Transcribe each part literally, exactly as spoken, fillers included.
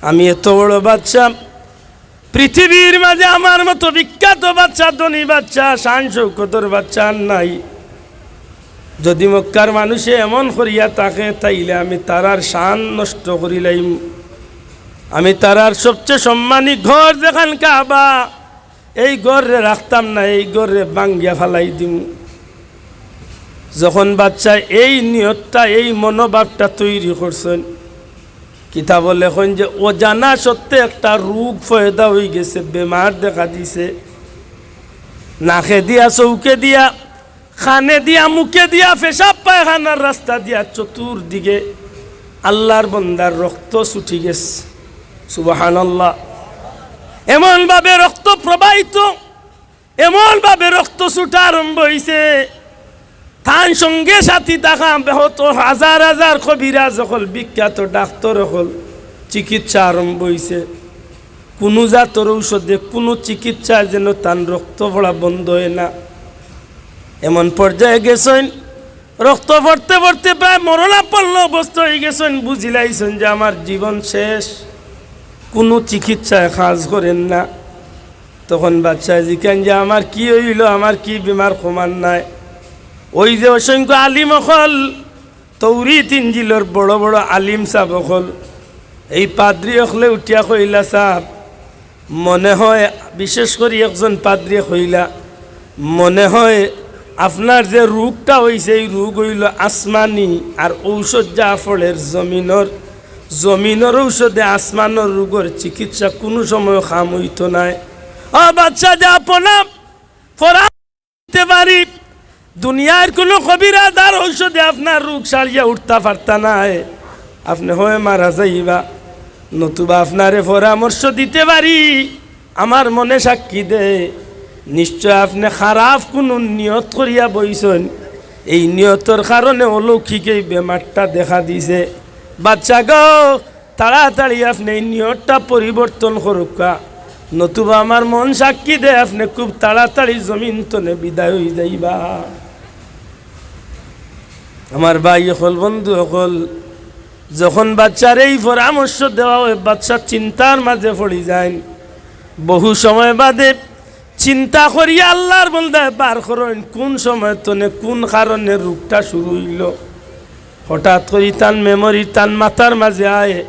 আমি এত বড় বাদশা, পৃথিবীর মাঝে আমার মতো বিখ্যাত বাদশা, ধনী বাদশা, শান শৌকতর বাদশা আর নাই। যদি মক্কার মানুষে এমন করিয়া থাকে, তাইলে আমি তারার শান নষ্ট করিলাইমু। আমি তারার সবচেয়ে সম্মানী ঘর যেখান কাবা, এই ঘররে রাখতাম না, এই ঘররে ভাঙ্গিয়া ফালাই দিমু। যখন বাদশায় এই নিয়তটা, এই মনোভাবটা তৈরি করছইন, কিতাবো লেখইন যে অজানা সত্ত্বে একটা রোগ পয়দা অইগেছে, বেমার দেখা দিছে। নাকে দিয়া, চউখে দিয়া, কানে দিয়া, মুখে দিয়া, পেশাব পায়খানার রাস্তা দিয়া চতুর্দিকে আল্লার বন্দার রক্ত ছুটি গেছে। সুবহানাল্লাহ। এমনভাবে রক্ত প্রবাহিত, এমনভাবে রক্ত ছুটা আরম্ভ অইছে, তান সঙ্গে সাথী থাকা বহুত হাজার হাজার কবিরাজ অকল, বিখ্যাত ডাক্তর অকল চিকিৎসা আরম্ভ অইছে। কুনু জাতর ঔষধে, কুনু চিকিৎসায় যেন তান রক্ত পড়া বন্ধ অয় না। এমন পর্যায়ে গেছইন, রক্ত পড়তে পড়তে প্রায় মরণাপন্ন অবস্থা অইগেছইন, বুঝিলাইছইন যে আমার জীবন শেষ, কুনু চিকিৎসায় কাজ করের না। তখন বাদশায় জিকাইন যে, "আমার কি অইলো? আমার কি বেমার কমার নায়?" ওই যে অসংখ্য আলিম অকল, তৌরিত ইঞ্জিলর বড় বড় আলিম সাব অকল, এই পাদ্রী অকলে উঠিয়া কইলা, "সাব, মনে হয়," বিশেষ করি একজন পাদ্রীয়ে কইলা, "মনে হয় আপনার যে রোগটা অইছে, এই রোগ অইলো আসমানি, আর ঔষধ যা পড়ের জমিনর, জমিনর ঔষধে আসমানর রোগর চিকিৎসা কুনু সময় কাম অইতো নায়।" ও বাদশা, যে আপনা পরা দিতে পারি, দুনিয়ার কুনু কবিরাজ আর ঔষধে আপনার রোগ সারিয়া উঠতা পারতা নায়, আপনে হয় মারা যাইবা, নতুবা আপনারে পরামর্শ দিতে পারি। আমার মনে সাক্ষী দেয়, নিশ্চয় আপনে খারাপ কুনু নিয়ত করিয়া বইছইন, এই নিয়তর কারণে অলৌকিক এই বেমারটা দেখা দিছে। বাদশা গো, তাড়াতাড়ি আপনে এই নিয়তটা পরিবর্তন করউক্কা, নতুবা আমার মন সাক্ষী দেয় আপনে খুব তাড়াতাড়ি জমিন তনে বিদায় অইযাইবা। আমার ভাই অকল, বন্ধু অকল, যখন বাদশারে এই পরামর্শ দেওয়া অয়, বাদশা চিন্তার মাঝে পড়ি যাইন। বহু সময় বাদে চিন্তা করিয়া আল্লার বন্দায় বার করইন, কুন সময় তনে কুন কারণে রোগটা শুরু অইলো। হঠাৎ করি তান memory, তান মাথার মাঝে আয়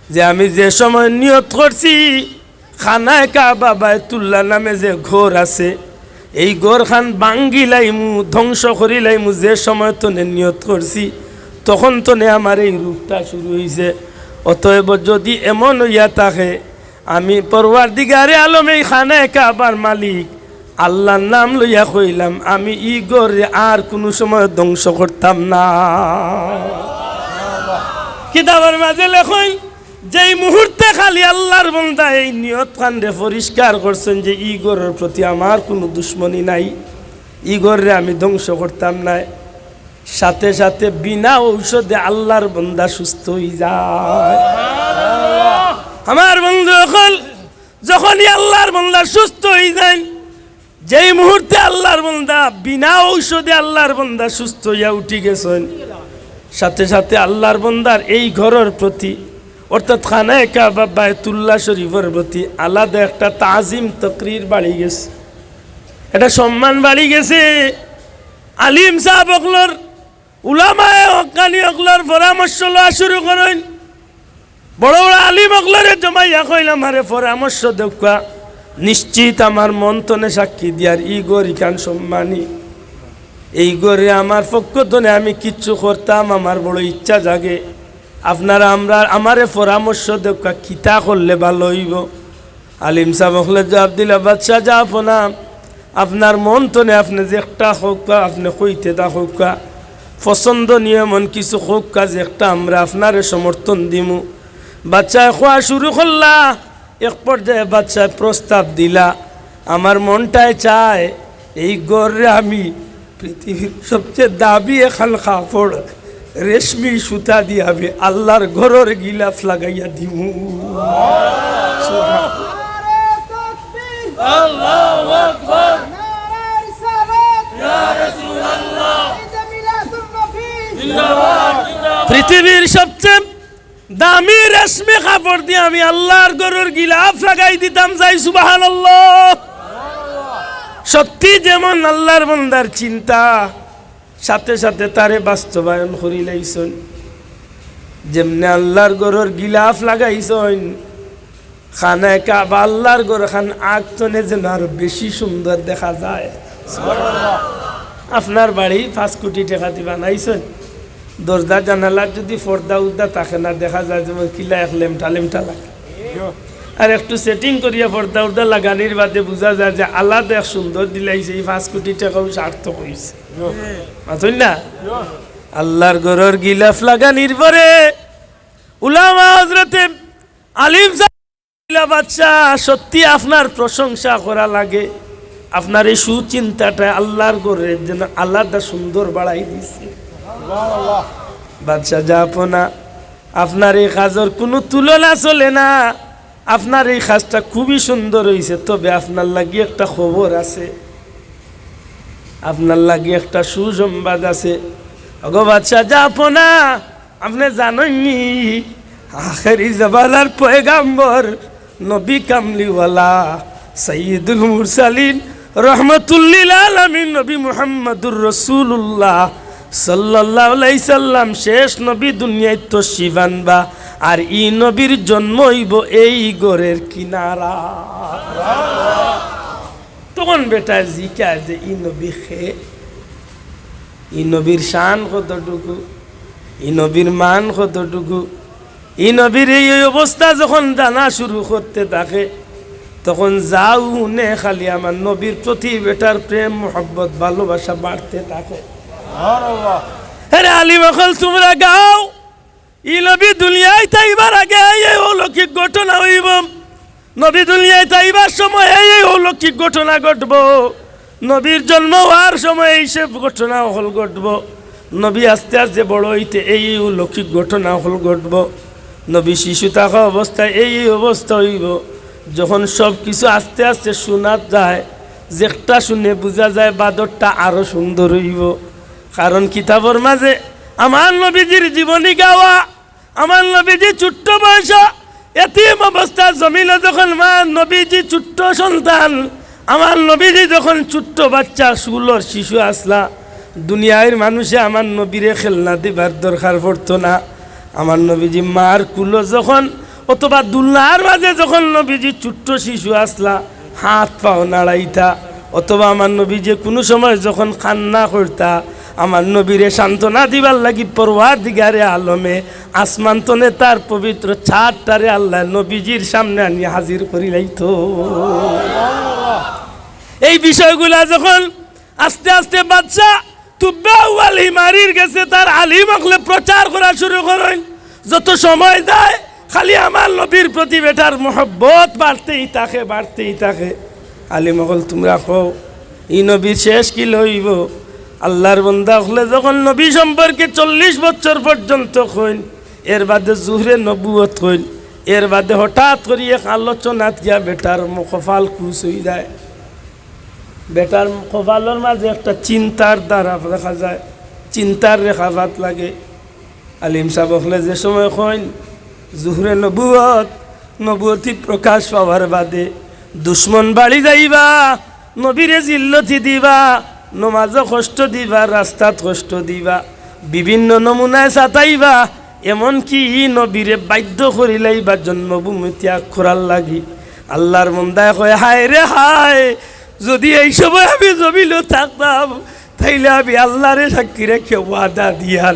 যে আমি যে সময় নিয়ত করছি, খানায়ে কাবা বায়তুল্লাহ নামে যে ঘর আছে, এই ঘরখান ভাঙ্গিলাইমু, ধ্বংস করিলাইমু, যে সময় তনে নিয়ত করছি, তখন তনে আমার এই রোগটা শুরু অইছে। অতএব যদি এমন অইয়া থাকে, আমি পরওয়ারদিগারে আলম, এই খানায়ে কাবার মালিক, আল্লার নাম লইয়া কইলাম, আমি ই ঘররে আর কুনু সময় ধ্বংস করতাম না। কিতাবর মাঝে লেখইন, যেই মুহূর্তে খালি আল্লার বন্দা এই নিয়তখানরে পরিষ্কার করছইন যে ই ঘরর প্রতি আমার কুনু দুশমনি নাই, ই ঘররে আমি ধ্বংস করতাম নায়, সাথে সাথে বিনা ঔষধে আল্লার বন্দা সুস্থ অইযায়। আমার বন্ধু অকল, যখনই আল্লার বন্দা সুস্থ অইযাইন, যেই মুহূর্তে আল্লার বন্দা, বিনা ঔষধে আল্লার বন্দা সুস্থ অইয়া উঠি গেছইন, সাথে সাথে আল্লার বন্দার এই ঘরর প্রতি, অর্থাৎ খানায়ে কাবা বায়তুল্লাহ শরীফর প্রতি আলাদা একটা তাজিম তকরির বাড়ি গেছে, একটা সম্মান বাড়ি গেছে। আলিম সাব অকলর, উলামায়ে হক্কানি অকলর পরামর্শ লওয়া শুরু করইন। বড় বড় আলিম অকলরে জমাইয়া কইলা, "আমারে পরামর্শ দেউক্কা, নিশ্চিত আমার মন তনে সাক্ষী দিয়ার ই ঘর ইখান সম্মানী, এই ঘররে আমার পক্ষ তনে আমি কিচ্ছু করতাম, আমার বড় ইচ্ছা জাগে, আপনারা আমরা, আমারে পরামর্শ দেউক্কা, কিতা করলে ভালা অইবো?" আলিম সাব অকলে জবাব দিলা, "বাদশা জাহাপনা, আপনার মন তনে আপনে যেকটা কউক্কা, আপনে কইতে তা কউক্কা, পছন্দনীয় এমন কিছু কউক্কা যেকটা আমরা আপনারে সমর্থন দিমু।" বাদশায় কওয়া শুরু করলা, এক পর্যায়ে বাদশায় প্রস্তাব দিলা, "আমার মনটায় চায় এই ঘররে আমি পৃথিবীর সবচেয়ে দামি এখান কাপড়, রেশমি সুতা দিয়া আমি আল্লার ঘরর গিলাফ লাগাইয়া দিমু।" পৃথিবীর সবচেয়ে দামি রেশমি কাপড় দিয়া আমি আল্লার ঘরর গিলাফ লাগাই দিতাম চাই। সুবহানাল্লাহ। সত্যি যেমন আল্লার বন্দার চিন্তা, সাথে সাথে তারে বাস্তবায়ন করিলাইছইন। যেমনে আল্লার ঘরর গিলাফ লাগাইছইন, খানায়ে কাবা, আল্লার ঘর খান আগ তনে যেন আরো বেশি সুন্দর দেখা যায়। আপনার বাড়ি পাঁচ কোটি টেকা দি বানাইছইন, দরজা জানালার যুদি পর্দা উর্দা থাকে না, দেখা যায় যেমন কিলা এক লেমটা লেমটা লাগে। আর একটু setting করিয়া পর্দা উর্দা লাগানির বাদে বুঝা যায় যে আলাদা এক সুন্দর দিলাইছে, ই পাঁচ কোটি টেকাউ সার্থক অইছে। মাতইন না? আল্লার ঘরর গিলাফ লাগানির পরে উলামা হজরতে আলিম সাহেব, বাদশা, সত্যি আপনার প্রশংসা করা লাগে। আপনার এই সুচিন্তাটা আল্লার ঘররে যেন আলাদা সুন্দর বাড়াই দিছে। বাদশা জাহাপনা, আপনার এই কাজর কুনু তুলনা চলে না। আপনার এই কাজটা খুবই সুন্দর অইছে, তবে আপনার লাগি একটা খবর আছে, আপনার লাগি একটা সুসংবাদ আছে। ওগো বাদশা জাহাপনা, আপনে জানইননি, আখেরি জমানার পয়গাম্বর, নবী কামলিওয়ালা, সাইয়্যিদুল মুরসালিন, রহমাতুল্লিল আলামিন নবী মুহাম্মাদুর রাসূলুল্লাহ সাল্লাল্লাহু আলাইহি সাল্লাম শেষ নবী দুনিয়াত তশরিফ আনবা, আর ই নবীর জন্ম অইবো এই ঘরর কিনারা। তখন বেটায় জিকায় যে, "ই নবী কে? ই নবীর শান কতটুকু? ই নবীর মান কতটুকু?" ই নবীর এই, এই অবস্থা যখন জানা শুরু করতে থাকে, তখন যাউ হুনে খালি আমার নবীর প্রতি বেটার প্রেম, মহব্বত, ভালোবাসা বাড়তে থাকে। আরে আলিম অকল, তুমরা গাও, ই নবী দুনিয়াত আইবার আগে এই, এই অলৌকিক ঘটনা অইবো। নবী দুনিয়াত আইবার সময় এই, এই অলৌকিক ঘটনা ঘটবো। নবীর জন্ম অওয়ার সময় এই সব ঘটনা অকল ঘটবো। নবী আস্তে আস্তে বড় অইতে এই, এই অলৌকিক ঘটনা অকল ঘটবো। নবী শিশু থাকা অবস্থায় এই, এই অবস্থা অইবো। যখন সব কিছু আস্তে আস্তে শুনা যায়, যেটা শুনে বুঝা যায় বাদরটা আরো সুন্দর অইবো। কারণ কিতাবর মাঝে আমার নবীজির জীবনী গাওয়া, আমার নবীজি ছোট্ট বয়স, এতিম অবস্থা জমিনো যখন মা নবীজি ছোট্ট সন্তান, আমার নবীজি যখন ছোট্ট বাচ্চা, স্কুলর শিশু আছলা, দুনিয়ার মানুষে আমার নবীরে খেলনা দিবার দরকার পড়তো না। আমার নবীজি মার কুলো যখন অথবা দুলনার মাঝে যখন নবীজি ছোট্ট শিশু আছলা, হাত পাও নাড়াইতা, অথবা আমার নবী যে কুনু সময় যখন কান্না করতা, আমার নবীরে সান্ত্বনা দিবার লাগি পরওয়ারদিগারে আলমে আসমান তনে তার পবিত্র চাঁদটারে আল্লায় নবীজির সামনে আনিয়া হাজির করিলাইতো। এই বিষয়গুলা যখন আস্তে আস্তে বাদশা তুব্বা ওয়াল হিমারির গেছে তার আলিম অকলে প্রচার করা শুরু করইন। যত সময় যায়, খালি আমার নবীর প্রতি বেটার মহব্বত বাড়তেই থাকে, বাড়তেই থাকে। আলিম অকল, তুমরা কও, ই নবীর শেষ কিলা অইবো? আল্লার বন্দা অকলে যখন নবী সম্পর্কে চল্লিশ বছর পর্যন্ত কইন, এর বাদে জুহরে নবুয়ত কইন, এর বাদে হঠাৎ করি এক আলোচনাত গিয়া বেটার ম-, কপাল কুচ অই যায়। বেটার কপালর মাঝে একটা চিন্তার ধারা দেখা যায়, চিন্তার রেখাপাত লাগে। আলিম সাব অকলে যে সময় কইন, জুহরে নবুয়ত, নবুয়তি প্রকাশ পাওয়ার বাদে দুশমন বাড়ি যাইবা, নবীরে জিল্লতি দিবা, নমাজো কষ্ট দিবা, রাস্তাত কষ্ট দিবা, বিভিন্ন নমুনায় সাতাইবা, এমনকি ই নবীরে বাধ্য করিলাইবা জন্মভূমি ত্যাগ করার লাগি। আল্লার বন্দায় কয়, হায় রে হায়, যুদি এই সময় আমি জমিনো থাকতাম, তাইলে আমি আল্লারে সাক্ষী রেখে ওয়াদা দিয়ার,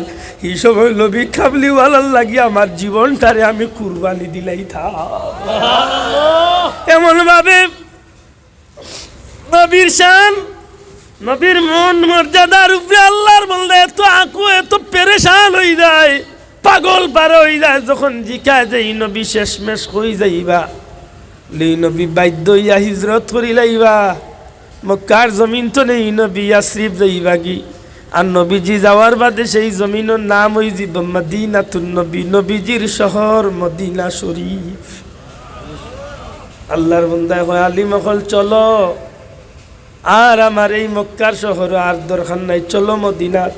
ই সময় নবী কামলিওয়ালার লাগি আমার জীবনটারে আমি কুরবানি দিলাইতাম। এমন ভাবে নবীর শান, নবীর মান মর্যাদার উপরে আল্লার বন্দা এত আকুল, এত পেরেশান অই যায়, পাগল পারা অই যায়, যখন জিকায় যে ই নবী শেষমেশ কই যাইবা। ই নবী বাধ্য অইয়া হিজরত করিলাইবা, মক্কার জমিন তনে ই নবী ইয়াসরিব যাইবাগি। আর নবীজি যাওয়ার বাদে সেই জমিনর নাম অইযিবো মদিনাতুন নবী, নবীজির শহর মদিনা শরীফ। আল্লার বন্দায় কয়, আলিম অকল চলো, আর আমার এই মক্কার শহরো আর দরকার নাই, চলো মদিনাত।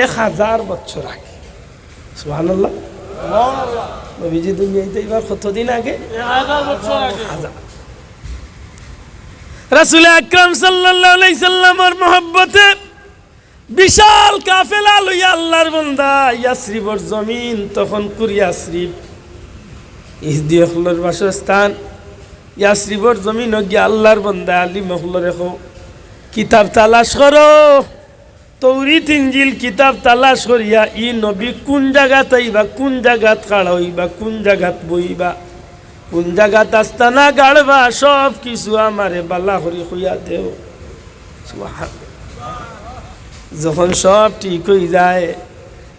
এক হাজার বছর আগে, সুবহানাল্লাহ, নবীজি দুনিয়াইত আইবার কতদিন আগে? হাজার। রাসূল আকরাম সাল্লাল্লাহু আলাইহি সাল্লামর মহব্বতে বিশাল কাফেলা লইয়া আল্লাহর বন্দা ইয়াসরিবর জমিন, তখনকুর ইয়াসরিব, ইহুদি অকলর বাসস্থান। ইয়াসরিবর জমিনো গিয়া আল্লাহর বন্দা আলিম অকলরে কও, কিতাব তালাশ করো, তৌরিত ইঞ্জিল কিতাব তালাশ করিয়া ই নবী কুন জাগাত আইবা, কুন জাগাত খাড়া অইবা, কুন জাগাত বইবা, কুন জাগাত আস্তানা গাড়বা, সব কিছু আমারে বালা করি কইয়া দেও। সুবহান। যখন সব ঠিক অই যায়,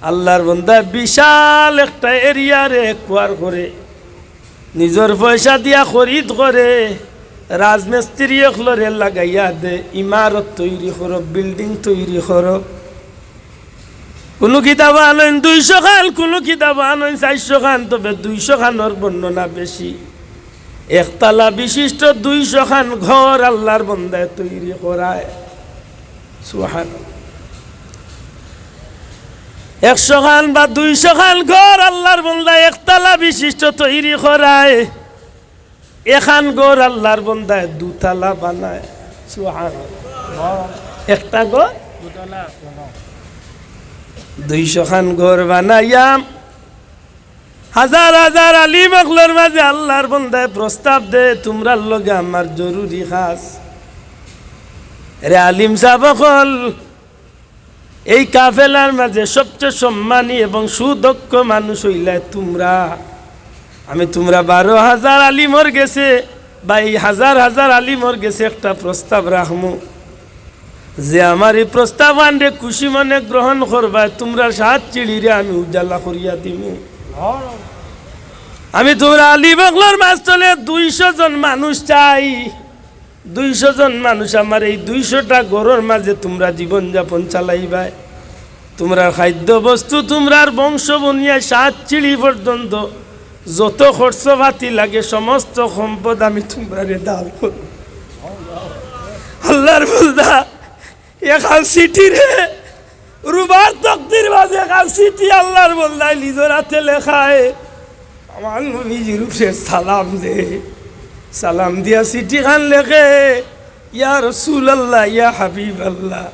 আল্লাহর বন্দা বিশাল একটা এরিয়ারে একোয়ার করে, নিজর পয়সা দিয়া খরিদ করে, রাজমিস্ত্রি অকলরে লাগাইয়া দে, ইমারত তৈরি করো, বিল্ডিং তৈরি করো। কুনু কিতাব আনইন দুইশো খান, কুনু কিতাব আনইন চাইরশো খান, তবে দুইশো খানর বর্ণনা বেশি। একতলা বিশিষ্ট দুইশো খান ঘর আল্লাহর বন্দায় তৈরি করায়। সুবহান। একশো খান বা দুইশো খান ঘর আল্লাহর বন্দায় একতলা বিশিষ্ট তৈরি করায়। এখান ঘর আল্লাহর বন্দায় দুতলা বানায়। সুবহানাল্লাহ। একটা ঘর দুইশো খান ঘর বানাইয়া হাজার হাজার আলিম অকলর মাঝে আল্লাহর বন্দায় প্রস্তাব দে, "তুমরার লগে আমার জরুরি কাজ।" রে আলিম সাব অকল, এই কাফেলার মাঝে সবচেয়ে সম্মানী এবং সুদক্ষ মানুষ অইলায় তুমরা। আমি তুমরা বারো হাজার আলিমর গেছে বা এই হাজার হাজার আলিমর গেছে একটা প্রস্তাব রাখমু, যে আমার এই প্রস্তাব আনরে খুশি মনে গ্রহণ করবায়, তুমরার সাত সিঁড়িরে আমি উজালা করিয়া দিমু। আমি তুমরা আলিম অকলর মাঝ তনে দুইশো জন মানুষ চাই। দুইশো জন মানুষ আমার এই দুইশোটা ঘরর মাঝে তুমরা জীবন যাপন চালাইবায়। তুমরার খাদ্য বস্তু, তুমরার বংশ বনিয়া সাত সিঁড়ি পর্যন্ত যত খরচপাতি লাগে, সমস্ত সম্পদ আমি তুমরারে দান করমু। আল্লাহর বন্দা, এখান চিঠিরে রুমার তকদির মাঝে এখান চিঠি আল্লাহর বন্দায় নিজর আতে লেখায়, আমার নবীজির উপরে সালাম দে। সালাম দিয়া চিঠি খান লেখে, "ইয়া রাসূলুল্লাহ, ইয়া হাবিবাল্লাহ,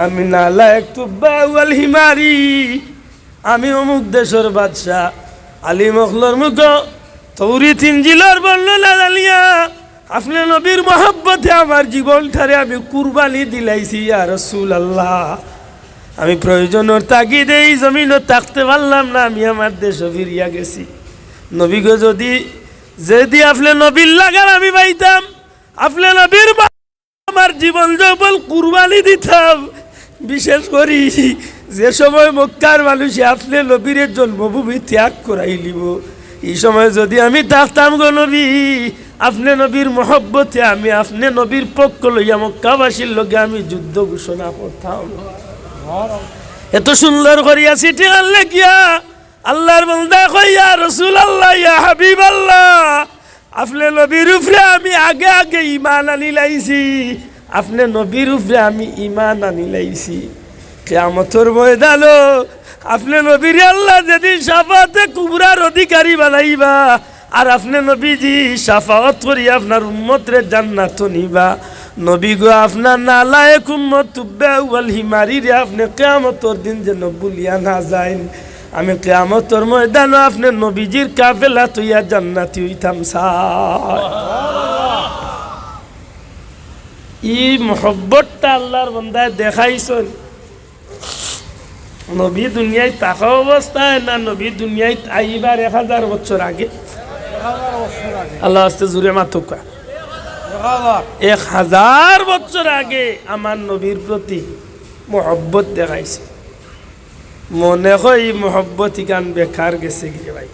আমি নালায়েক তুব্বা ওয়াল হিমারি, আমি অমুক দেশর বাদশা।" আলিম অকলর মুখো তৌরিত ইঞ্জিলর বর্ণনা জানিয়া আপনে নবীর মহব্বতে আমার জীবনটারে আমি কুরবানি দিলাইছি, ইয়া রাসূলুল্লাহ। আমি প্রয়োজনর তাগিদে এই জমিনো থাকতে পারলাম না, আমি আমার দেশো ফিরিয়া গেছি। নবী গো, যদি, যদি আপনে নবীর লাগান আমি পাইতাম, আপনে নবীর মা-, আমার জীবন যৌবন কুরবানি দিতাম। বিশেষ করি যে সময় মক্কার মানুষে আপনে নবীরে জন্মভূমি ত্যাগ করাইলিবো, ই সময় যদি আমি থাকতাম গো নবী, আপনে নবীর মহব্বতে আমি আপনে নবীর পক্ষ লইয়া মক্কাবাসীর লগে আমি যুদ্ধ ঘোষণা করতাম। এত সুন্দর করিয়া চিঠি খান লেখিয়া আল্লাহর বন্দায় কয়, "ইয়া রাসূলুল্লাহ, ইয়া হাবিবাল্লাহ, আপনে নবীর উপরে আমি আগে আগে ঈমান আনিলাইছি, আপনে নবীর উপরে আমি ঈমান আনিলাইছি।" কিয়ামতর ময়দানো আপনে নবীরে আল্লায় যেদিন শাফাআতে কুবরার অধিকারী বানাইবা, আর আপনে নবীজি শাফাআত করি আপনার উম্মতরে জান্নাতো নিবা। নবী গো, আপনার নালায়েক উম্মত তুব্বা ওয়াল হিমারিরে আপনে কিয়ামতর দিন যেন ভুলিয়া না যাইন। আমি কিয়ামতর ময়দানো আপনে নবীজির কাফেলাত অইয়া জান্নাতি অইতাম চাই। ই মহব্বতটা আল্লাহর বন্দায় দেখাইছইন। নবী দুনিয়াত থাকা অবস্থায় না নবী দুনিয়াত আইবার এক হাজার বছর আগে? আল্লাহ আস্তে জুরে মাতুক্কা। এক হাজার বছর আগে আমার নবীর প্রতি মহব্বত দেখাইছে। মনে হয় ই মহব্বত ইখান বেকার গেছে গিরে ভাই।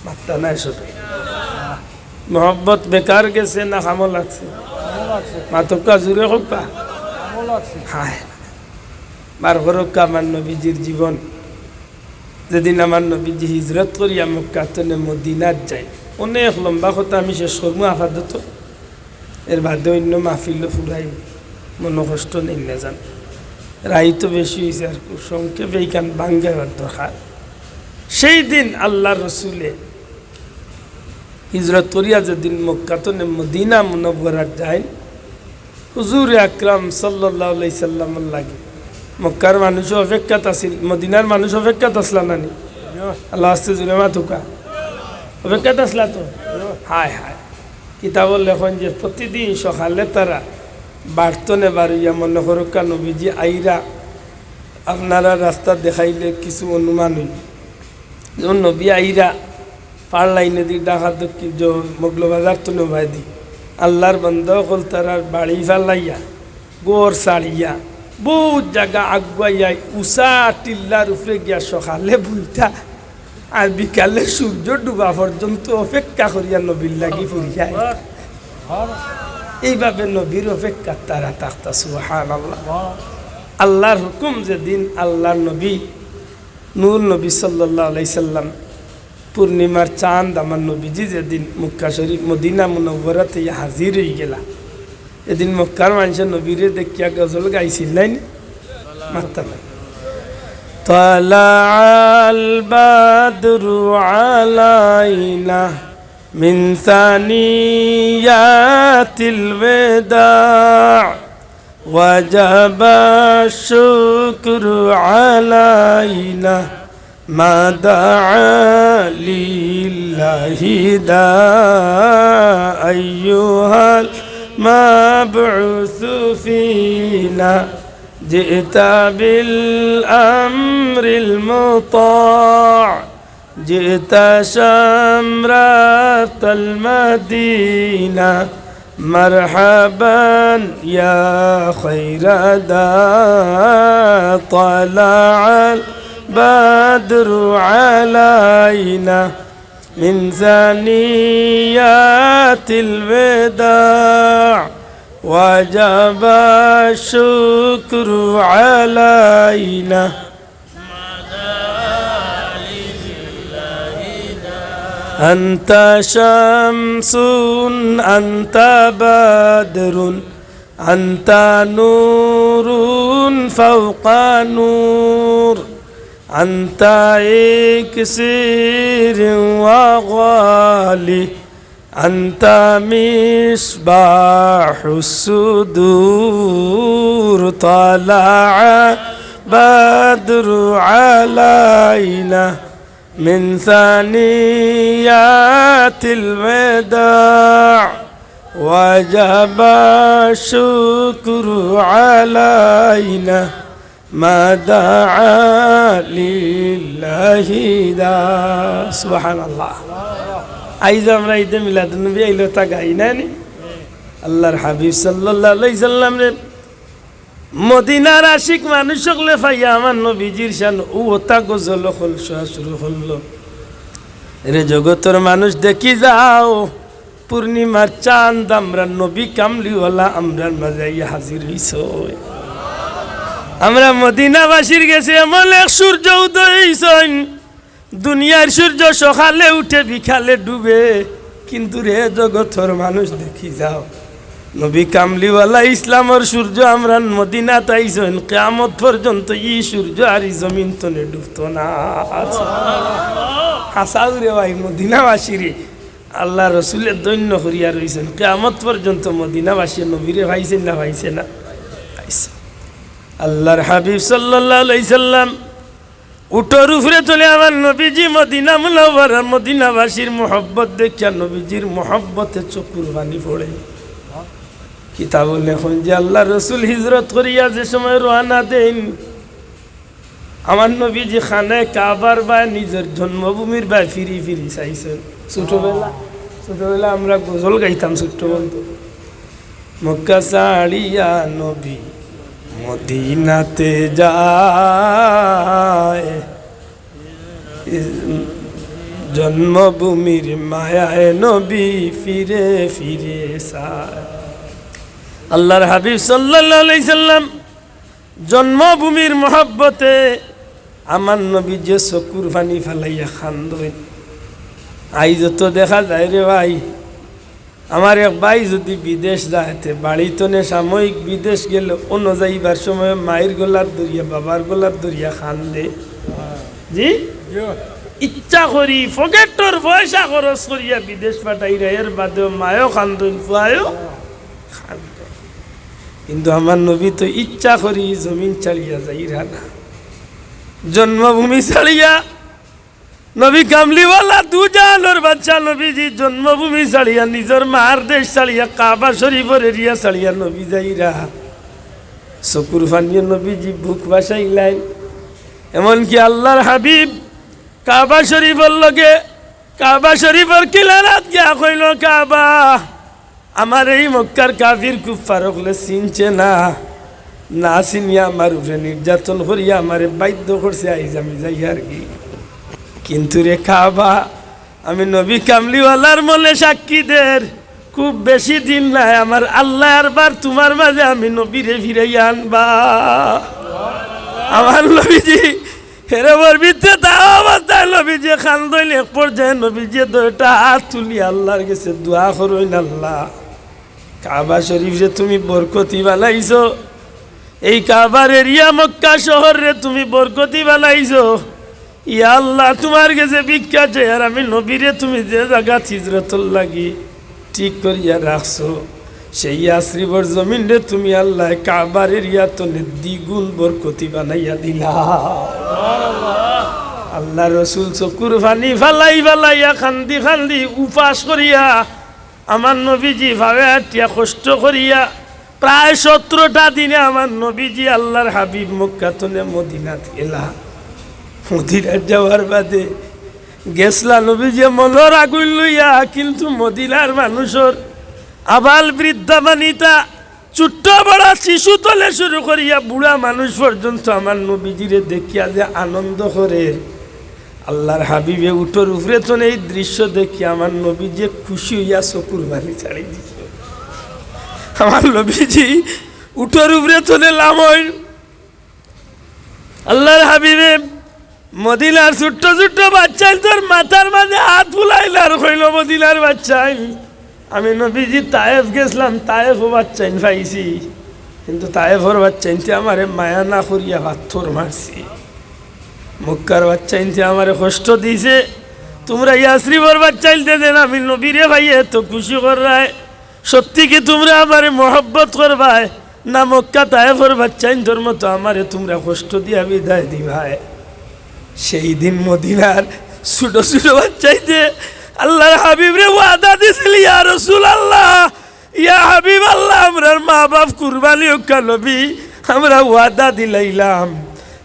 মাত্তা নাই শুধু। মহব্বত বেকার গেছে না কামো লাগছে? মাতুক্কা জুরে কউক্কা। হায়। বার করউক্কা আমার নবীজির জীবন। যেদিন আমার নবীজি হিজরত করিয়া মক্কা তনে মদিনাত যাইন, অনেক লম্বা কথা আমি শেষ করমু আপাতত, এর বাদে অইন্য মাহফিলো ফুরাইমু, মনো কষ্ট নেইন না যান। রাইত তো বেশি অইছে, আর খুব সংক্ষেপে ইখান ভাঙ্গাইবার দরকার। সেই দিন আল্লার রসুলে হিজরত করিয়া যেদিন মক্কা তনে মদিনা মুনাওয়ারাত যাইন, হুজুরে আকরাম সাল্লাল্লাহু আলাইহি সাল্লামর লাগি মক্কার মানুষ অপেক্ষাত আছিল, মদিনার মানুষ অপেক্ষাত আছলা নানি? আল্লার ওয়াস্তে জুরে মাতুক্কা। অপেক্ষাত আছলা তো? হায় হায়। কিতাবো লেখইন যে প্রতিদিন সকালে তারা বাড়ি তনে বারইয়া মনে করউক্কা নবীজি আইরা, আপনারা রাস্তা দেখাইলে কিছু অনুমান অইল। যেমন নবী আইরা পার লাইনেদি ঢাকা দক্ষিণ যে মৌলভীবাজার তনে বায়দি আল্লার বান্দা অকল তারার বাড়ি ফালাইয়া, ঘর ছাড়িয়া, বউত জাগা আগুয়াইয়া উচা টিল্লার উপরে গিয়া সকালে বইতা, আর বিকালে সূর্য ডুবা পর্যন্ত অপেক্ষা করিয়া নবীর লাগি ফিরিয়া আইতা। এইভাবে নবীর অপেক্ষাত তারা থাকতা। সুবহানাল্লাহ। আল্লার হুকুম যেদিন আল্লার নবী নূর নবী সাল্লাল্লাহু আলাইহি সাল্লাম, পূর্ণিমার চান্দ আমার নবীজি যেদিন মক্কা শরীফ মদিনা মুনাওয়ারাত আইয়া হাজির অইগেলা, এদিন মক্কার মানষে নবীরে দেখিয়া গজল গাইছিল নানি? মাততা নায়। طلع البدر علينا من ثنيات الوداع وجب الشكر علينا ما دعا لله داع أيها المبعوث فينا جئت بالأمر المطاع جئت شمرت المدينة مرحبا يا خير داع طلع البدر علينا من ثنيات الوداع وجب الشكر علينا أنت شمس أنت بدر أنت نور فوق نور أنت إكسير وغالي أنت مصباح الصدور طلع بدر علينا من ثنيات الوداع وجب الشكر علينا ما دعا لله داع। সুবহানাল্লাহ। আইজ আমরা ঈদে মিলাদুন্নবী আইলো তা গাই নানি? আল্লার হাবিব সাল্লাল্লাহু আলাইহি সাল্লামরে মদিনার আশিক মানুষ অকলে পাইয়া আমার নবীজির শান অউ অতা গজল অকল শুরু করলো। রে জগতর মানুষ দেখি যাও, পূর্ণিমার চান্দ আমরার নবী কামলিওয়ালা আমরার মাঝে আইয়া হাজির অইছে। আমরা মদিনাবাসীর গেছে এমন এক সূর্য উদয় অইছইন, দুনিয়ার সূর্য সকালে উঠে বিকালে ডুবে, কিন্তু রে জগতর মানুষ দেখি যাও, নবী কামলিওয়ালা ইসলামর সূর্য আমরার মদিনাত আইছইন, কিয়ামত পর্যন্ত ই সূর্য আর ই জমিন তনে ডুবতো না। হাছাউ রে ভাই, মদিনাবাসীরে আল্লার রসুলে ধন্য করিয়া রইছইন। কিয়ামত পর্যন্ত মদিনাবাসী নবীরে পাইছইন না পাইছে না? পাইছে। আল্লার হাবিব সাল্লাল্লাহু আলাইহি সাল্লাম উটর উপরে চড়ে আমার নবীজি মদিনা মুনাওয়ারা, মদিনাবাসীর মহব্বত দেখিয়া নবীজির মহব্বতে চকুর পানি পড়ে। কিতাবো লেখইন যে আল্লার রসুল হিজরত করিয়া যে সময় রওয়ানা দেইন, আমার নবীজি খানায়ে কাবার বায় নিজর জন্মভূমির বায় ফিরি ফিরি চাইছইন। ছোটবেলা, ছোটবেলা আমরা গজল গাইতাম ছোট্ট বন্ধু। মক্কা ছাড়িয়া নবী মদিনাতে যায়, জন্মভূমির মায়ায় নবী ফিরে ফিরে চায়। আল্লার হাবিব সাল্লাল্লাহু আলাইহি সাল্লাম জন্মভূমির মহব্বতে আমার নবী যে চকুর পানি ফালাইয়া কান্দইন। আইজ তো দেখা যায় রে ভাই, আমার এক ভাই যদি বিদেশ যায়, তে বাড়ি তনে সাময়িক বিদেশ গেলে অনো যাইবার সময় মাইর গলাত ধরিয়া, বাবার গলাত ধরিয়া কান্দে। জি? ইচ্ছা করি পকেটর পয়সা খরচ করিয়া বিদেশ পাঠাইরা, এর বাদেও মায়ও কান্দইন, ফুয়ায়ও কান্দইন। কিন্তু আমার নবী তো ইচ্ছা করি জমিন ছাড়িয়া যাইরা না, জন্মভূমি ছাড়িয়া। নবী কামলিওয়ালা দুজাহানর বাদশা নবীজি জন্মভূমি ছাড়িয়া, নিজর মার দেশ ছাড়িয়া, কাবা শরীফর এরিয়া ছাড়িয়া নবী যাইরা। চকুর পানিয়ে নবীজি বুক ভাসাইলাইন। এমনকি আল্লাহর হাবিব কাবা শরীফর লগে, কাবা শরীফর কিনারাত গিয়া কইল, "কাবা, আমারে এই মক্কার কাফির কুফফার অকলে চিনছে না, না চিনিয়া আমার উপরে নির্যাতন করিয়া আমারে বাধ্য করছে, আইজ আমি যাইয়ারগি। কিন্তু রে কাবা, আমি নবী কামলিওয়ালার মনে সাক্ষী দের, খুব বেশি দিন নাই, আমার আল্লাহ আরবার তুমার মাঝে আমি নবীরে ফিরাইয়া আনবা।" আমার নবীজি হেরবর ভিতরে তা অবস্থায় নবীজি কান্দইন। এক পর্যায়ে নবীজি দুইটা হাত তুলি আল্লাহর গেছে দোয়া করইন, "আল্লাহ, কাবা শরীফরে তুমি বরকতি বানাইছো, এই কাবার এরিয়া মক্কা শহররে তুমি বরকতি বানাইছো। ইয়া আল্লাহ, তুমার গেছে ভিক্ষা চাই, আর আমি নবীরে তুমি যে জাগাত হিজরতর লাগি ঠিক করিয়া রাখছো, সেই ইয়াসরিবর জমিনরে তুমি আল্লাহ কাবার এরিয়া তনে দ্বিগুণ বরকতি বানাইয়া দিলা।" আল্লাহ রসুল চকুর পানি ফালাই ফালাইয়া কান্দি কান্দি উপাস করিয়া আমার নবীজি ভাবে আটিয়া কষ্ট করিয়া প্রায় সতেরোটা দিনে আমার নবীজি আল্লাহর হাবিব মক্কা তনে মদিনাত গেলা। মদিনাত যাওয়ার বাদে গেছলা নবীজি মনর আগুন লইয়া, কিন্তু মদিনার মানুষর আবাল বৃদ্ধা বনিতা, ছোট্ট বড় শিশু তনে শুরু করিয়া বুড়া মানুষ পর্যন্ত আমার নবীজিরে দেখিয়া যে আনন্দ করের, আল্লাহর হাবিবে উটর উপরে তনে এই দৃশ্য দেখিয়া আমার নবীজি খুশি অইয়া চকুর পানি ছাড়ি দিছে। আমার নবীজি উটর উপরে তনে লামইন, আল্লাহর হাবিবে মদিনার ছোট্ট ছোট্ট বাচ্চাইন্তর মাথার মাঝে হাত বুলাইলা আর কইল, "মদিনার বাচ্চাইন, আমি নবীজি তায়েফ গেছলাম, তায়েফও বাচ্চাইন পাইছি, কিন্তু তায়েফর বাচ্চাইন্তে আমারে মায়া না করিয়া পাথর মারছি, মক্কার বাচ্চাইন্তে আমারে কষ্ট দিছে, তুমরা ইয়াসরিবর বাচ্চাইন্তে যেন আমি নবীরে পাইয়া এত খুশি কররায়, সত্যি কি তুমরা আমারে মহব্বত করবায়, না মক্কা তায়েফর বাচ্চাইন্তর মতো আমারে তুমরা কষ্ট দিয়া বিদায় দিবায়?" সেই দিন মদিনার ছোট ছোট বাচ্চাইন্তে আল্লাহর হাবিবরে ওয়াদা দিছিল, "ইয়া রাসূলুল্লাহ, ইয়া হাবিবাল্লাহ, আমরার মা বাপ কুরবানি অউক্কা নবী, আমরা ওয়াদা দিলাইলাম,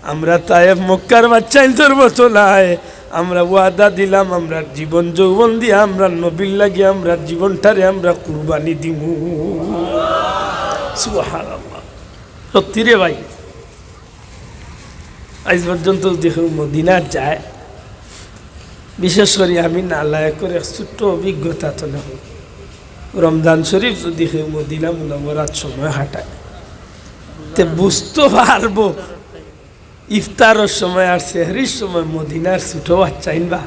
আমরা তায়েফ মক্কার বাচ্চাইন্তর মতো নায়, আমরা ওয়াদা দিলাম, আমরার জীবন যৌবন দিয়া আমরার নবীর লাগি আমরার জীবনটারে আমরা কুরবানি দিমু।" সুবহানাল্লাহ। সত্যি রে ভাই, আইজ পর্যন্ত যুদি কেউ মদিনাত যায়, বিশেষ করি আমি নালায়েকর এক ছোট্ট অভিজ্ঞতা তনে কই। রমজান শরীফ যুদি কেউ মদিনা মুনাওয়ারাত সময় কাটায়, তে বুঝতো পারবো ইফতারর সময় আর সেহরির সময় মদিনার ছোট বাচ্চাইন বা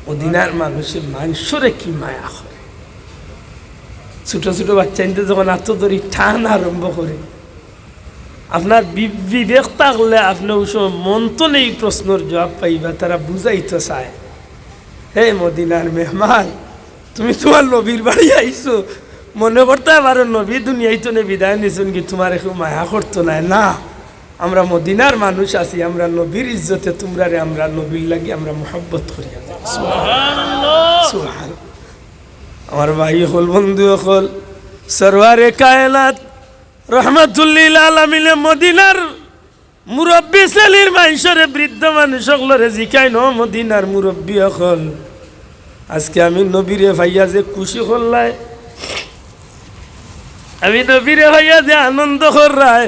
মদিনার মানুষে মানষরে কি মায়া করে। ছোট ছোট বাচ্চাইন্তে যখন আতো ধরি টান আরম্ভ করে, আপনার বি-, বিবেক থাকলে আপনে অউ সময় মন তনে এই প্রশ্নর জবাব পাইবা, তারা বুঝাইতো চায়, "হে মদিনার মেহমান, তুমি তুমার নবীর বাড়ি আইছো, মনে করতায় পারো নবী দুনিয়াইত তনে বিদায় নিছইন গি, তুমারে কেউ মায়া করতো নায়। না, আমরা মদিনার মানুষ আছি, আমরা নবীর ইজ্জতে তুমরারে আমরা নবীর লাগি আমরা মহব্বত করি।" সুবহানাল্লাহ। আমার ভাই অকল, বন্ধু অকল, সরওয়ারে কায়নাত রহমাতুল্লিল আলামিনে মদিনার মুরব্বি শ্রেণীর মানষরে, বৃদ্ধ মানুষ অকলরে জিকাইন, "ও মদিনার মুরব্বি অকল, আজকে আমি নবীরে পাইয়া যে খুশি কররায়, আমি নবীরে পাইয়া যে আনন্দ কররায়,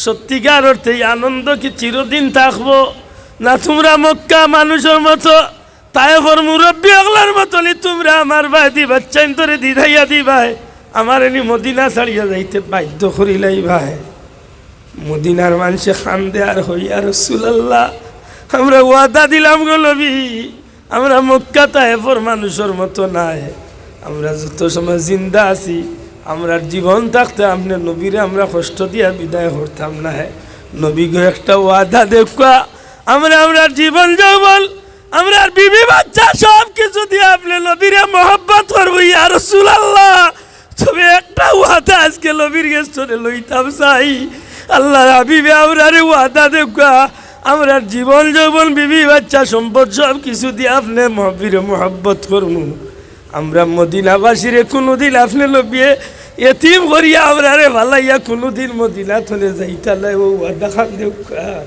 সত্যিকার অর্থে এই আনন্দ কি চিরদিন থাকবো? না তুমরা মক্কা মানুষর মতো, তায়েফর মুরব্বি অকলর মতো নি তুমরা আমার বায়দি বাচ্চাইন্তরে দিদাইয়া দিবায়, আমারে নি মদিনা ছাড়িয়া যাইতে বাধ্য করিলাইবায়?" মদিনার মানষে কান্দে আর কয়, "ইয়া রাসূলুল্লাহ, আমরা ওয়াদা দিলাম গো নবী, আমরা মক্কা তায়েফর মানুষর মতো নায়। আমরা যত সময় জিন্দা আছি, আমরার জীবন থাকতে আপনে নবীরে আমরা কষ্ট দিয়া বিদায় করতাম নায়। নবী গো, একটা ওয়াদা দেউক্কা, আমরা আমরার জীবন যৌবন আমরার বিবি বাচ্চা সব কিছু দিয়া আপনে নবীরে মহব্বত করমু, ইয়া রাসূলুল্লাহ। তবে একটা ওয়াদা আইজকে নবীর গেছ থনে লইতাম চাই। আল্লাহর হাবিবে আমরারে ওয়াদা দেউক্কা, আমরার জীবন যৌবন, বিবি বাচ্চা, সম্পদ সব কিছু দিয়া আপনে নবীরে মহব্বত করমু। আমরা মদিনাবাসীরে কুনুদিন আপনে নবীয়ে এতিম করিয়া আমরারে ফালাইয়া কুনুদিন মদিনা থনে যাইতা নায়, অউ ওয়াদা খান দেউক্কা।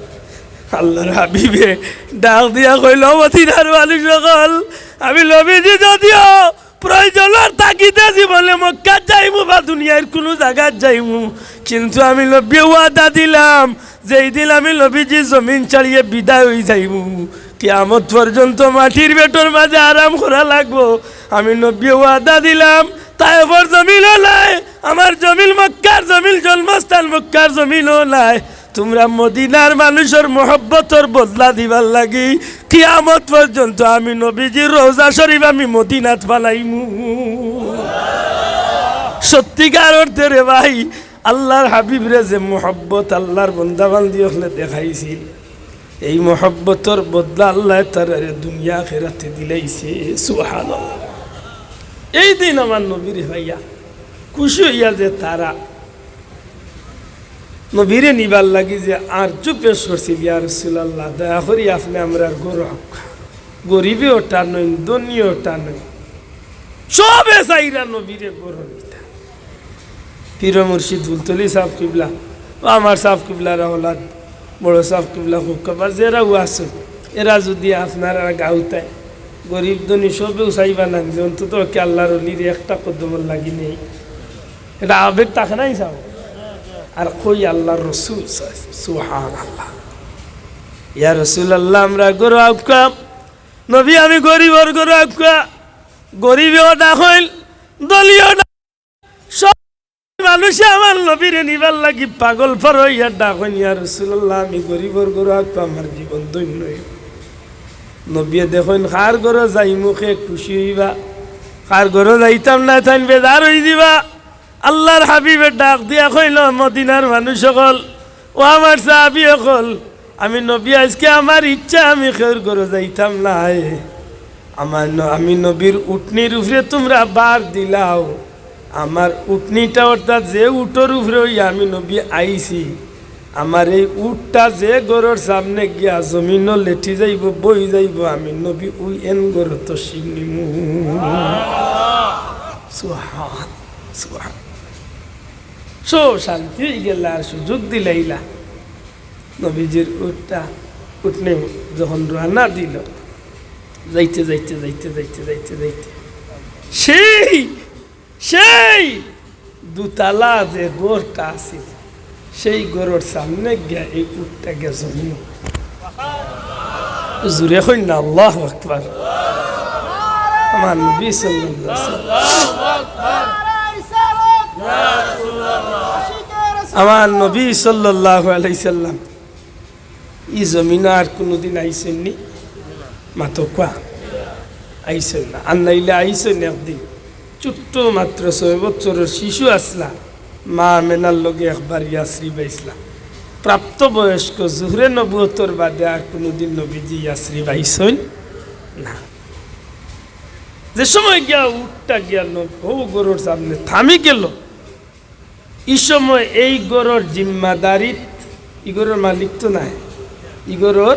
আল্লাহর হাবিবে ডাক দিয়া কইলা, "ও মদিনার মানুষ অকল, আমি নবীজি যদিও প্রয়োজনর তাগিদে জীবনে মক্কাত যাইমু বা দুনিয়ার কুনু জাগাত যাইমু, কিন্তু আমি নবীয়ে ওয়াদা দিলাম, যেই দিন আমি নবীজি জমিন ছাড়িয়া বিদায় অই যাইমু, কিয়ামত পর্যন্ত মাটির পেটর মাঝে আরাম করা লাগবো। আমি নবীয়ে ওয়াদা দিলাম, তায়েফর জমিনও নায়, আমার জমিন মক্কার জমিন, জন্মস্থান মক্কার জমিনও নায়, তুমরা মদিনার মানুষর মহব্বতর বদলা দিবার লাগি কিয়ামত পর্যন্ত আমি নবীজির রওজা শরীফ আমি মদিনাত বানাইমু।" সত্যিকার অর্থে রে ভাই, আল্লাহর হাবিবরে যে মহব্বত আল্লাহর বন্দাবান্দি অকলে দেখাইছিল, এই মহব্বতর বদলা আল্লায় তারারে দুনিয়া আখেরাতে দিলাইছে। সুবহানাল্লাহ। এই দিন আমার নবীরে পাইয়া খুশি অইয়া যে তারা নবীরে নিবার লাগি যে আরজু পেশ করছিল, "ইয়া রাসূলুল্লাহ, দয়া করি আপনে আমরার ঘরো আউক্কা।" গরিবেও টানইন, ধনীও টানইন, সবে চাইরা নবীরে ঘরো নিতা। পীর মুর্শিদ ফুলতলি সাব কিবলা, বা আমার সাব কিবলার আওলাদ, বড় সাব কিবলা কউক্কা, বা যেরাও আছইন, এরা যুদি আপনারার গাউত আইন, গরিব ধনী সবেউ চাইবা না যে অন্তত কি আল্লাহর অলিরে একটা কদমর লাগি নেই? এটা আবেগ থাকে নাই সাব? আর কই আল্লাহর রসুল সাল্লাল্লাহু আলাইহি ওয়াসাল্লাম, সুবহানাল্লাহ। ইয়া রাসূলুল্লাহ, আমরার ঘরো আউক্কা, নবী আমি গরিবর ঘরো আউক্কা, গরিবেও ডাকইন, ধনীও ডাকইন, সব মানুষে আমার নবীরে নিবার লাগি পাগল পারা অইয়া ডাকইন, "ইয়া রাসূলুল্লাহ, আমি গরিবর ঘরো আউক্কা, আমার জীবন ধন্য অইবো।" নবীয়ে দেখইন, কার ঘরো যাইমু কে খুশি অইবা, কার ঘরো যাইতাম না তাইন বেজার অইযিবা। আল্লাহর হাবিবে ডাক দিয়া কইলা, "মদিনার মানুষ অকল, ও আমার সাহাবী অকল, আমি নবী আইজকে আমার ইচ্ছা আমি কেউর ঘরো যাইতাম নায়। আমার ন-, আমি নবীর উটনির উপরে তুমরা বার দিলাও, আমার উটনিটা অর্থাৎ যে উটর উপরে অইয়া আমি নবী আইছি, আমার এই উটটা যে ঘরর সামনে গিয়া জমিনো লেটি যাইবো, বই যাইবো, আমি নবী অউ এন ঘরো তশরিফ নিমু।" সুবহান, সুবহান। সব শান্তি অইগেলা, আর সুযোগ দিলাইলা। নবীজির উটটা, উটনি যখন রওয়ানা দিলো, যাইতে যাইতে যাইতে যাইতে যাইতে যাইতে সেই, সেই দুতালা যে ঘরটা আছিল, সেই ঘরর সামনে গিয়া এই উটটা গিয়া জমিনো। জুরে কইন না, আল্লাহু আকবার। আমার নবী সাল্লাল্লাহু আলাইহি ওয়াসাল্লাম, আমার নবী সাল্লাল্লাহু আলাইহি সাল্লাম ই জমিনো আর কুনুদিন আইছইন নি? মাতউক্কা। আইছইন না। আর নাইলে আইছইন একদিন। ছোট্ট মাত্র ছয় বছরর শিশু আছলা। মা আমেনার লগে একবার ইয়াসরিব আইছলা। প্রাপ্তবয়স্ক, জুহরে নবুয়তর বাদে আর কুনুদিন নবীজি ইয়াসরিব আইছইন না। যে সময় গিয়া উটটা গিয়া ন-, অউ ঘরর সামনে থামি গেলো, ই সময় এই ঘরর জিম্মাদারিত, ই ঘরর মালিক তো নায়, ই ঘরর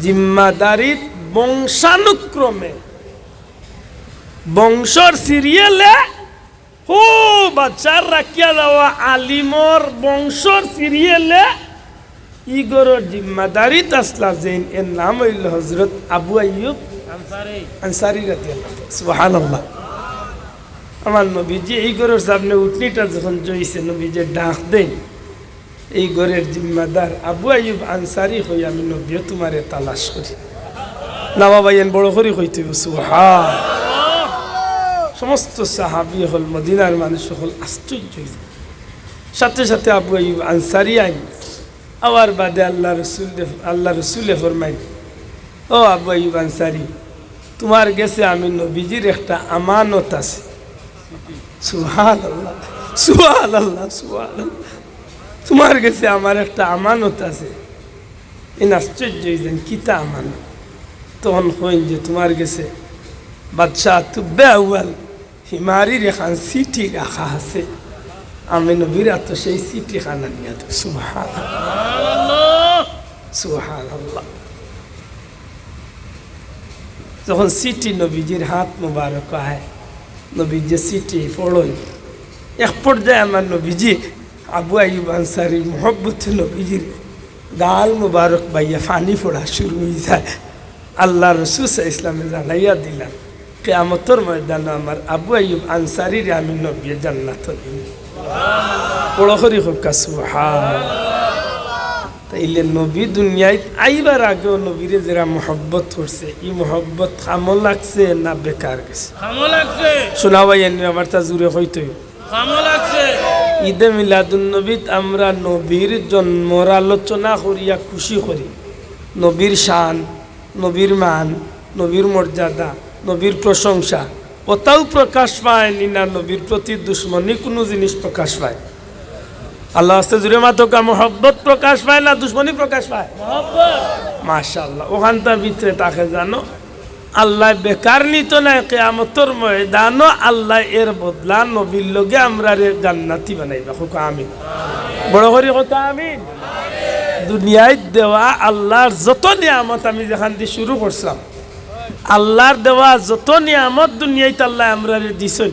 জিম্মাদারিত বংশানুক্রমে, বংশর সিরিয়ালে, হো বাচ্চার রাখিয়া যাওয়া আলিমর বংশর সিরিয়ালে ই ঘরর জিম্মাদারিত আছলা যেইন, এর নাম অইলো হযরত আবু আইয়ুব আনসারী রাদিয়াল্লাহু আনহু। সুবহানাল্লাহ। আমার নবীজি এই ঘরর সামনে উটনিটা যখন জইছে, নবীজি ডাক দেইন, "এই ঘরর জিম্মাদার আবু আইয়ুব আনসারী কই, আমি নবীয়ে তুমারে তালাশ করি।" না বাবা, এন বড় করি কইতে অইবো, সুবহান। সমস্ত সাহাবী অকল, মদিনার মানুষ অকল আশ্চর্য অইযায়। সাথে সাথে আবু আইয়ুব আনসারী আইন। আওয়ার বাদে আল্লাহ রসুল, আল্লাহ রসুলে ফরমাইন, "ও আবু আইয়ুব আনসারী, তুমার গেছে আমি নবীজির একটা আমানত আছে।" সুবহানাল্লাহ, সুবহানাল্লাহ, সুবহানাল্লাহ। "তুমার গেছে আমার একটা আমানত আছে।" এইন আশ্চর্য অইযাইন, "কিতা আমানত?" তখন কইন যে, "তুমার গেছে বাদশাহ তুব্বে আউয়াল হিমারির এখান চিঠি রাখা আছে, আমি নবীর আতো সেই চিঠি খান আনিয়া দেও।" সুবহানাল্লাহ, সুবহানাল্লাহ। যখন চিঠি নবীজির হাত মুবারক আয়, নবী যে চিঠি পড়ইন, এক পর্যায়ে আমার নবীজি, আবু আইয়ুব আনসারী মহব্বতে নবীজির গাল মুবারক বাইয়া পানি পড়া শুরু অই যায়। আল্লার রসুল সাল্লাল্লাহু আলাইহি ওয়াসাল্লামে জানাইয়া দিলা, কিয়ামতর ময়দানো আমার আবু আইয়ুব আনসারীরে আমি নবীয়ে জান্নাতো নিমু। বড় করি কউক্কা সুবহান। তাইলে নবী দুনিয়াত আইবার আগেও নবীরে যেরা মহব্বত করছে, ই মহব্বত কামো লাগছে না বেকার গেছে? কামো লাগছে। শোনা ভাই, এমনি আবার তা জুরে কইতই। কামো লাগছে। ঈদে মিলাদুন নবীত আমরা নবীর জন্মর আলোচনা করিয়া খুশি করি, নবীর শান, নবীর মান, নবীর মর্যাদা, নবীর প্রশংসা, অতাউ প্রকাশ পায় নি না নবীর প্রতি দুশমনি কুনু জিনিস প্রকাশ পায়? আল্লার ওয়াস্তে জুরে মাতউক্কা, মহব্বত প্রকাশ পায় না দুশমনি প্রকাশ পায়? মহব্বত। মাশাআল্লাহ, অখানতার ভিতরে থাকে জানো, আল্লায় বেকার নিতো নায়, কিয়ামতর ময়দানো আল্লায় এর বদলা নবীর লগে আমরারে জান্নাতি বানাইবা। কউক্কা আমিন। বড় করি কউক্কা আমিন। দুনিয়াত দেওয়া আল্লার যত নিয়ামত, আমি যেখান দি শুরু করছিলাম, আল্লার দেওয়া যত নিয়ামত দুনিয়াত আল্লায় আমরারে দিছইন,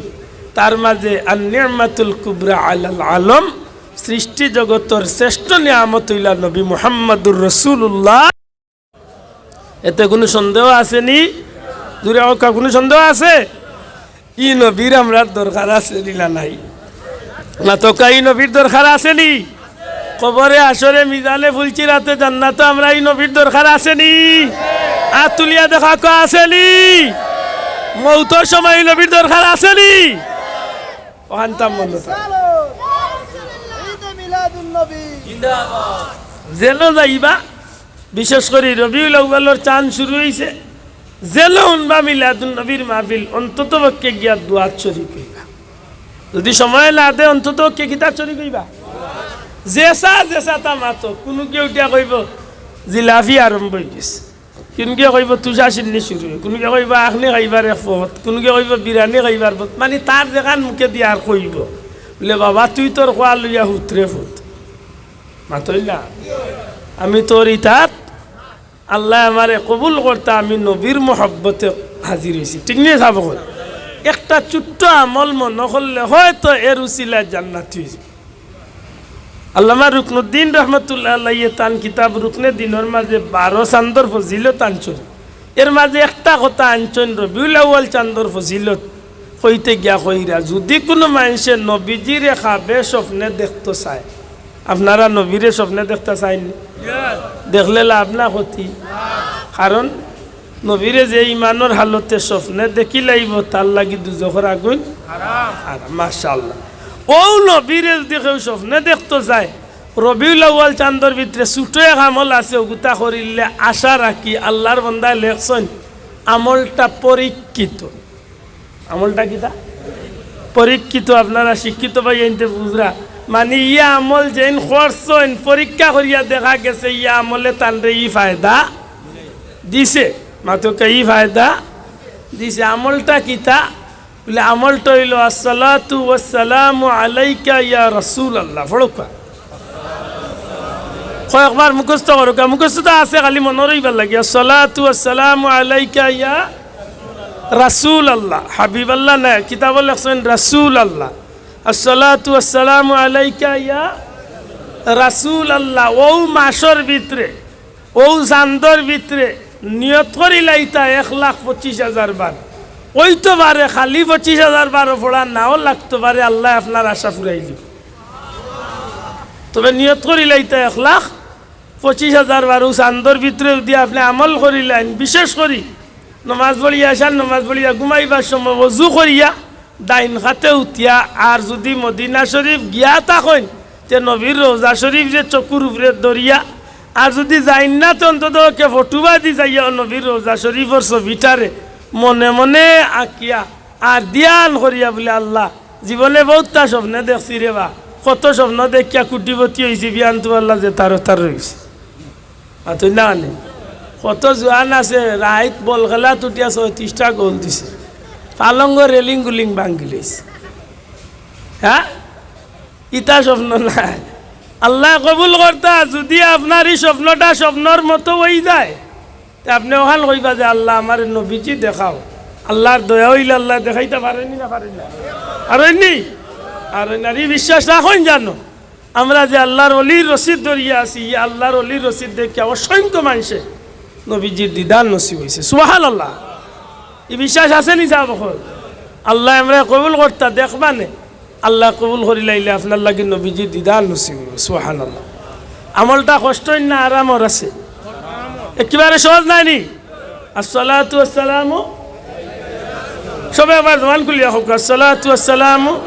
তার মাঝে আন নি'মাতুল কুবরা আলাল আলম, সৃষ্টি জগতর শ্রেষ্ঠ নিয়ামত অইলা নবী মুহাম্মাদুর রাসূলুল্লাহ। এতে কুনু সন্দেহ আছে নি? জুরে কউক্কা, কুনু সন্দেহ আছে? ই নবীর আমরার দরকার আছে নি না নাই? মাতউক্কা, ই নবীর দরকার আছে নি? কবরে, হাশরে, মিজানে, পুলসিরাতে, জান্নাতো আমরা ই নবীর দরকার আছে নি? আত তুলিয়া দেখাউক্কা, আছে নি? মউতর সময় ই নবীর দরকার আছে নি? অখানতা মনো থাকে। ঈদে মিলাদুন নবী। যেনো যাইবা, বিশেষ করি রবিউল আউয়ালর চান শুরু অইছে, যেনো হুনবা মিলাদুন নবীর মাহফিল, অন্তত পক্ষে গিয়া দোয়াত শরিক অইবা। যুদি সময় না দেয়, অন্তত পক্ষে কিতাত শরিক অইবা? যেছা যেছাতা মাতো, কুনুগিয়ে উঠিয়া কইবো, "জিলাপি আরম্ভ অই গেছে।" কুনুগিয়ে কইবো, "তুষা শিন্নি শুরু অই।" কুনুগিয়ে কইবো, "আখনি খাইবার এক পথ।" কুনুগিয়ে কইবো, "বিরানি খাইবার পথ।" মানি, তার যেখান মুখে দি আর কইবো, বুলে, "বাবা, তুই তোর খোয়া লইয়া হুতরে ফুত।" মাতইলা, আমি তোর ইতাত আল্লায় আমারে কবুল করতা, আমি নবীর মহব্বতে হাজির অইছি। ঠিক নি সাব অকল? একটা ছোট্ট আমল মনো করলে হয়তো এর উসিলায় জান্নাতি অইযিবো। আল্লামা রুকনুদ্দিন রহমতুল্লাহ আলাইহি তান কিতাব রুকনে দিনর মাঝে বারো চান্দর ফজিলত আনছইন। এর মাঝে একটা কথা আনছইন, রবিউল আউয়াল চান্দর ফজিলত কইতে গিয়া কইরা, যুদি কুনু মানষে নবীজিরে খাবে স্বপ্নে দেখতো চায়, আপনারা নবীরে স্বপ্নে দেখতা চাইন? দেখলে লাভ না ক্ষতি? কারণ নবীরে যে ইমানর হালতে স্বপ্নে দেখিলাইবো, তার লাগি দুজখর আগুন হারাম। মাশাআল্লাহ। অউ নবীরে যুদি কেউ স্বপ্নে দেখতো চায়, রবিউল আউয়াল চান্দর ভিতরে ছোট এক আমল আছে, অগুতা করিলে আশা রাখি, আল্লার বন্দায় লেখছইন, আমলটা পরীক্ষিত। আমলটা কিতা? পরীক্ষিত। আপনারা শিক্ষিত ভাইয়াইন্তে বুঝরা, মানি ইয়া আমল যেইন করছইন, পরীক্ষা করিয়া দেখা গেছে ইয়া আমলে তানরে ই ফায়দা দিছে। মাতউক্কা, ই ফায়দা দিছে। আমলটা কিতা? বুলে, আমলটা অইলো, "আসসালাতু ওয়াসসালামু আলাইকা ইয়া রাসূলুল্লাহ।" পড়উক্কা। কয়েকবার মুখস্থ করউক্কা। মুখস্থ তো আছে, খালি মনো রইবার লাগি। "আসসালাতু ওয়াসসালামু আলাইকা ইয়া রাসূলুল্লাহ।" হাবিবাল্লাহ নায়, কিতাবো লেখছইন রাসূলুল্লাহ। "আসসালাতু ওয়াসসালামু আলাইকা ইয়া রাসূলুল্লাহ।" অউ মাসর ভিতরে অউ চান্দর ভিতরে নিয়ত করিলাইতা এক লাখ পঁচিশ হাজার বার। অইতো পারে খালি পঁচিশ হাজার বারও পড়া নাও লাগতো পারে, আল্লায় আপনার আশা ফুরাইলিবো। তবে নিয়ত করিলাইতা এক লাখ পঁচিশ হাজার বার অউ চান্দর ভিতরে যুদি আপনে আমল করিলাইন, বিশেষ করি নমাজ পড়িয়া, এশার নমাজ পড়িয়া ঘুমাইবার সময় অজু করিয়া ডাইন কাতে উঠিয়া, আর যুদি মদিনা শরিফ গিয়া থাকইন, তে নবীর রওজা শরিফ যে চকুর উপরে ধরিয়া, আর যুদি যাইন না, তে অন্তত পক্ষে ফটুবাদি যাইয়া নবীর রওজা শরিফর ছবিটারে মনে মনে আঁকিয়া আর ধ্যান করিয়া বুলে, "আল্লাহ, জীবনে বউততা স্বপ্নে দেখছি রে বা, কত স্বপ্ন দেখিয়া কুটিপতি অইছি, বিয়ান তো আল্লাহ যে তার তার রইছে।" আর তুই না আনে। কত জোয়ান আছে, রাইত বল খেলাত উঠিয়া ছয়ত্রিশটা গোল দিছে, পালঙ্গ রেলিং গুলিং ভাঙ্গি লইছে। হ্যাঁ, ইতা স্বপ্ন নায়। আল্লায় কবুল করতা। যুদি আপনার ই স্বপ্নটা স্বপ্নর মতো অইযায়, তে আপনে অখান কইবা যে, "আল্লাহ, আমারে নবীজি দেখাও।" আল্লাহর দয়া অইলে আল্লায় দেখাইতা পারইন নি না পারইন না? পারইন নি? আর অইন আর ই বিশ্বাস রাখইন জানো, আমরা যে আল্লাহর অলির রশিদ ধরিয়া আছি, ই আল্লাহর অলির রশিদ দেখিয়া অসংখ্য মানষে নবীজির দিদার নসিব অইছে। সুবহানাল্লাহ। ই বিশ্বাস আছে নি সাব অকল? আল্লায় আমরারে কবুল করতা, দেখবা নে। আল্লায় কবুল করিলাইলে আপনার লাগি নবীজির দিদার নসিব অইবো। সুবহানাল্লাহ। আমলটা কষ্টর না আরামর আছে? একেবারে সহজ নায় নি? আসসালাতু আসসালামু, সবে আবার জবান খুলিয়া কউক্কা, আসসালাতু আসসালামু